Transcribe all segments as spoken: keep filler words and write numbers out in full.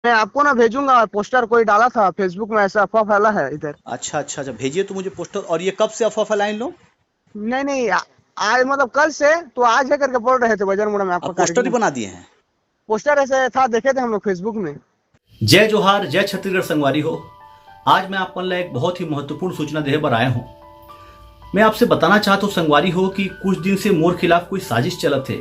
मैं आपको ना भेजूंगा, पोस्टर कोई डाला था Facebook में, ऐसा अफवाह फैला है इधर। अच्छा अच्छा अच्छा, भेजिए तो मुझे पोस्टर। और ये कब से अफवाह फैलाए इन लोग? नहीं नहीं, आ- आज मतलब कल से। तो आज है करके बोल रहे थे बजर मुड़ा में आपका आप पोस्टर ही कार्यक्रम। बना दिए हैं? पोस्टर ऐसे था, देखे थे हम लोग Facebook में। जय जोहार, जय छत्तीसगढ़ संगवारी हो। आज मैं आप मन ला एक बहुत ही महत्वपूर्ण सूचना देहे बर आए हूँ। मैं आपसे बताना चाहत हूँ संगवारी हो कि कुछ दिन से मोर खिलाफ कोई साजिश चलत है।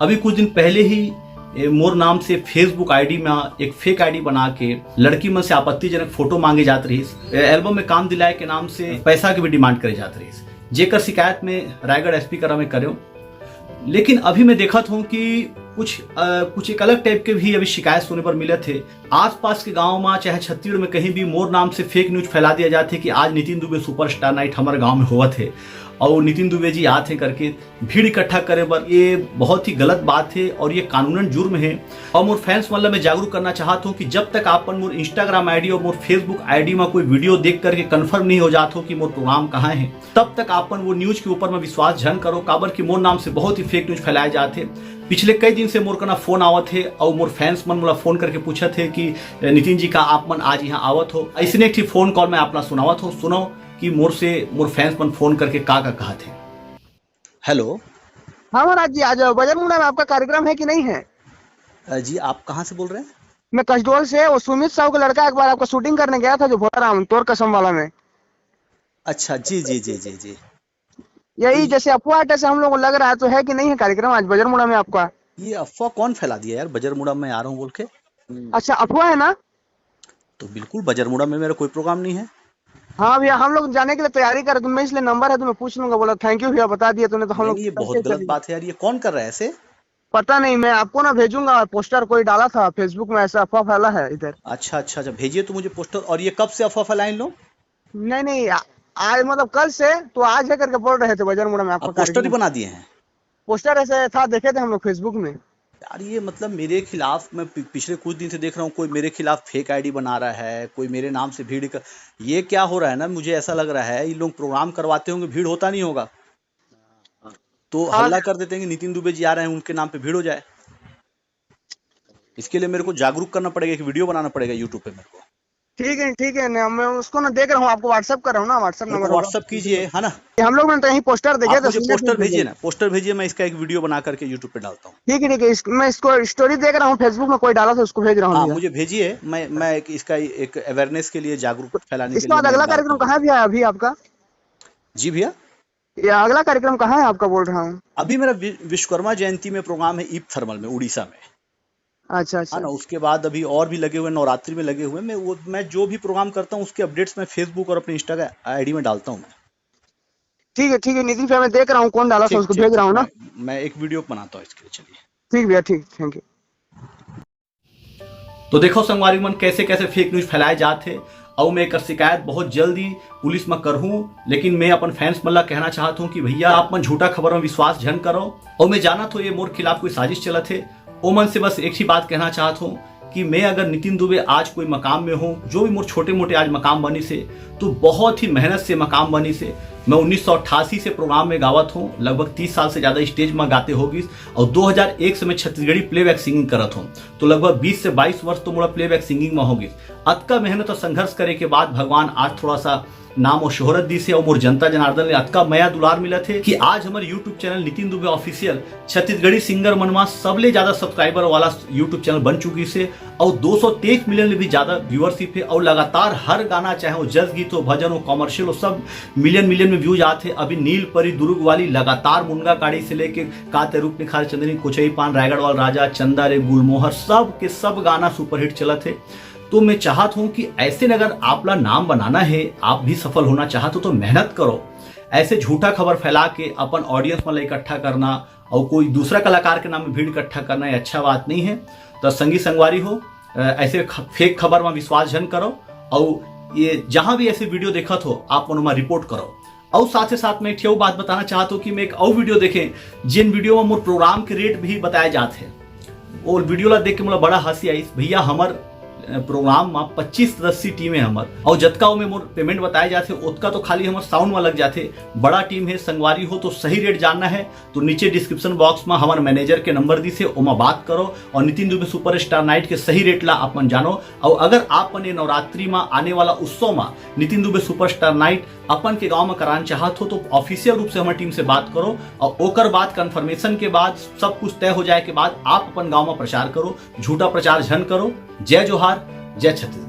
अभी कुछ दिन पहले ही ए, मोर नाम से Facebook आईडी में एक फेक आईडी बना के लड़की मन से आपत्तिजनक फोटो मांगे जात रहिस, ए, एल्बम में काम दिलाए के नाम से पैसा के भी डिमांड करे जात रहिस, जेकर शिकायत में रायगढ़ एसपी करा में करेंव। लेकिन अभी मैं देखत हूँ कि कुछ अ, कुछ एक अलग टाइप के भी अभी शिकायत सुने बर मिलत हे। आसपास के गांव में, चाहे छत्तीसगढ़ में कहीं भी मोर नाम से फेक न्यूज फैला दिया जात हे कि आज नितिन दुबे सुपरस्टार नाइट हमारे गांव में होवत हे और नितिन दुबे जी आत हे करके भीड़ इकट्ठा करे बर। ये बहुत ही गलत बात हे और ये कानूनन जुर्म हे। और मोर फैंस मन ला मैं जागरूक करना चाहत हूँ कि जब तक आपन मोर Instagram आईडी और मोर Facebook आईडी में कोई वीडियो देख करके कन्फर्म नहीं हो जात हो कि मोर प्रोग्राम कहाँ हे, तब तक आपन वो न्यूज के ऊपर में विश्वास झन करो, काबर कि मोर नाम से बहुत ही फेक न्यूज फैलाए जात हे। पिछले कई दिन से मोर कना फोन आवत हे और मोर फैंस मन मोला फोन करके पूछत हे कि नितिन जी, का आप मन आज यहाँ आवत हो? ऐसने एक ठे फोन कॉल में आप ला सुनावत हो, सुनो कि मोर से मोर फैंस मन फोन करके का का कहत हे। हेलो। हाँ महाराज जी, आज बजर मुड़ा में आपका कार्यक्रम है कि नहीं है? अ, जी, आप कहाँ से बोल रहे हैं? मैं कसडोल से। वो सुमित साहू का लड़का एक बार आपका शूटिंग करने गया था, जो भोला राम तोर कसम वाला में। अच्छा, जी जी जी जी जी। यही जैसे अफवाह जैसे हम लोग को लग रहा है, तो है कि नहीं है कार्यक्रम आज बजर मुड़ा में आपका? ये अफवाह कौन फैला दिया यार, बजर मुड़ा में आ रहा हूँ बोल के? अच्छा, अफवाह है ना? तो बिल्कुल, बजर मुड़ा में मेरा कोई प्रोग्राम नहीं है। हाँ भैया, हम लोग जाने के लिए तैयारी कर रहे थे, मैं इसलिए नंबर है तो मैं पूछ लूंगा, बोला थैंक यू भैया, बता दिए तूने, तो हम नहीं, लोग नहीं, ये बहुत चलते गलत चले। बात है यार, ये कौन कर रहा है ऐसे? पता नहीं, मैं आपको ना भेजूंगा, पोस्टर कोई डाला था Facebook में, ऐसा अफवाह फैला है इधर। अच्छा अच्छा अच्छा, भेजिए तो मुझे पोस्टर। और ये कब से अफवाह फैलाए इन लोग? नहीं नहीं, आ- आज मतलब कल से, तो आज है करके बोल रहे थे बजर मुड़ा में आपका आप पोस्टर ही कार्यक्रम। बना दिए हैं? पोस्टर ऐसे था, देखे थे हम लोग Facebook में। यार, ये मतलब मेरे खिलाफ, मैं पि- पिछले कुछ दिन से देख रहा हूँ, कोई मेरे खिलाफ फेक आईडी बना रहा है, कोई मेरे नाम से भीड़ कर, ये क्या हो रहा है ना, मुझे ऐसा लग रहा है इन लोग प्रोग्राम करवाते होंगे, भीड़ होता नहीं होगा, तो हाँ। हल्ला कर देते हैं कि नितिन दुबे जी आ रहे हैं, उनके नाम पे भीड़ हो जाए। इसके लिए मेरे को जागरूक करना पड़ेगा, एक वीडियो बनाना पड़ेगा यूट्यूब पे मेरे को। ठीक है, ठीक है ना, मैं उसको ना देख रहा हूँ, आपको WhatsApp कर रहा हूँ ना, WhatsApp मेरे नंबर को होगा। WhatsApp कीजिए, है ना? हम लोग ने तो यहीं पोस्टर देखे आप थे, मुझे सुनिए पोस्टर भैया। भेजिए ना, पोस्टर भेजिए, मैं इसका एक वीडियो बना करके यूट्यूब पे डालता हूँ। ठीक है, ठीक है, इस, मैं इसको स्टोरी देख रहा हूँ Facebook में, कोई डाला था, उसको भेज रहा हूँ हाँ, भैया। मुझे भेजिए, मैं मैं एक, इसका एक अवेयरनेस के लिए, जागरूक फैलाने के इसके लिए बाद मैं अगला डालता कार्यक्रम हूँ। कहाँ है भैया अभी आपका? जी भैया, ये अगला कार्यक्रम कहाँ है आपका, बोल रहा हूँ। अभी मेरा वि- विश्वकर्मा जयंती में प्रोग्राम है ईप थर्मल में, उड़ीसा में, अच्छा है अच्छा। ना? उसके बाद अभी और भी लगे हुए हैं, नवरात्रि में लगे हुए हैं। मैं वो मैं जो भी प्रोग्राम करता हूँ, उसके अपडेट्स मैं Facebook और अपने इंस्टाग्राम आईडी में डालता हूँ मैं। ठीक है, ठीक है नितिन भैया, मैं देख रहा हूँ कौन डाला था, ठीक उसको ठीक भेज रहा हूँ ठीक, ना। मैं, मैं एक वीडियो बनाता हूँ इसके लिए। चलिए। ठीक भैया, ठीक, थैंक यू। तो देखो संगवारी मन, कैसे कैसे फेक न्यूज फैलाए जात हे। अउ मैं एकर शिकायत बहुत जल्दी पुलिस में करहूँ, लेकिन मैं अपन फैंस मन ला कहना चाहत हूँ कि भैया, आप मन झूठा खबर में विश्वास झन करो। अउ मैं जानत हूँ ये मोर खिलाफ कोई साजिश चलत हे। ओ मन से बस एक ही बात कहना चाहत हूँ कि मैं अगर नितिन दुबे आज कोई मकाम में हूँ, जो भी मोर छोटे मोटे आज मकाम बनिस हे, तो बहुत ही मेहनत से मकाम बनिस हे। मैं उन्नीस सौ अट्ठासी से प्रोग्राम में गावत हूँ, लगभग तीस साल से ज्यादा स्टेज में गाते होगिस, और दो हज़ार एक से मैं छत्तीसगढ़ी प्लेबैक सिंगिंग करत हूँ, तो लगभग बीस से बाईस वर्ष तो मोला प्लेबैक सिंगिंग में होगिस। अतका मेहनत और संघर्ष करे के बाद भगवान आज थोड़ा सा नाम और शोहरत दिस हे, और मोर जनता जनार्दन ले अतका मया दुलार मिलत हे कि आज हमर YouTube channel Nitin Dubey official Chhattisgarhi singer मन मा सबले ज्यादा सब्सक्राइबर वाला YouTube चैनल बन चुकिस हे, और दो सौ तेईस मिलियन ले भी ज्यादा व्यूअरशिप हे, और लगातार हर गाना, चाहे वो जस गीत हो, भजन हो, कमर्शियल हो, सब मिलियन मिलियन में व्यूज आत हे। अभी नील परी दुर्ग वाली लगातार मुनगा काड़ी से लेके का ते रूप निखार चंदनी, कोचई पान, रायगढ़ वाला राजा, चंदा रे गुलमोहर, सब के सब गाना सुपरहिट चलत हे। तो मैं चाहत हूँ कि ऐसे में अगर आप ला नाम बनाना हे, आप भी सफल होना चाहत हो, तो मेहनत करो। ऐसे झूठा खबर फैला के अपन ऑडियंस मन ला इकट्ठा करना और कोई दूसरा कलाकार के नाम में भीड़ इकट्ठा करना, ये अच्छा बात नहीं है। तो संगी संगवारी हो, अ, ऐसे ख-, फेक खबर में विश्वास झन करो। और ये जहां भी ऐसे वीडियो देखत हो, आप मन ओमा रिपोर्ट करो। और साथ ही साथ मैं एक ठे अउ बात बताना चाहत हूँ कि मैं एक अउ वीडियो देखे, जिन वीडियो में मोर प्रोग्राम के रेट भी बताए जात हे। वो वीडियो ला देख के मोला बड़ा हंसी आइस। भैया, हमर प्रोग्राम में पच्चीस सदस्यीय टीम है हमर, और जतका ओमे मोर पेमेंट बताए जाथे, ओतका तो खाली हमर साउंड में लग जाथे। बड़ा टीम है संगवारी हो, तो सही रेट जानना है तो नीचे डिस्क्रिप्शन बॉक्स में हमर मैनेजर के नंबर दिसे, ओमा बात करो और नितिन दुबे सुपरस्टार नाइट के सही रेट ला अपन जानो। और अगर आप मन ये नवरात्रि में आने वाला उत्सव में नितिन दुबे सुपरस्टार नाइट अपन के गांव में कराना चाहत हो, तो ऑफिशियल रूप से हमर टीम से बात करो और ओकर बाद कन्फर्मेशन के बाद, सब कुछ तय हो जाए के बाद आप अपन गांव में प्रचार करो। झूठा प्रचार झन करो। जय जोहार, जय छत्तीसगढ़।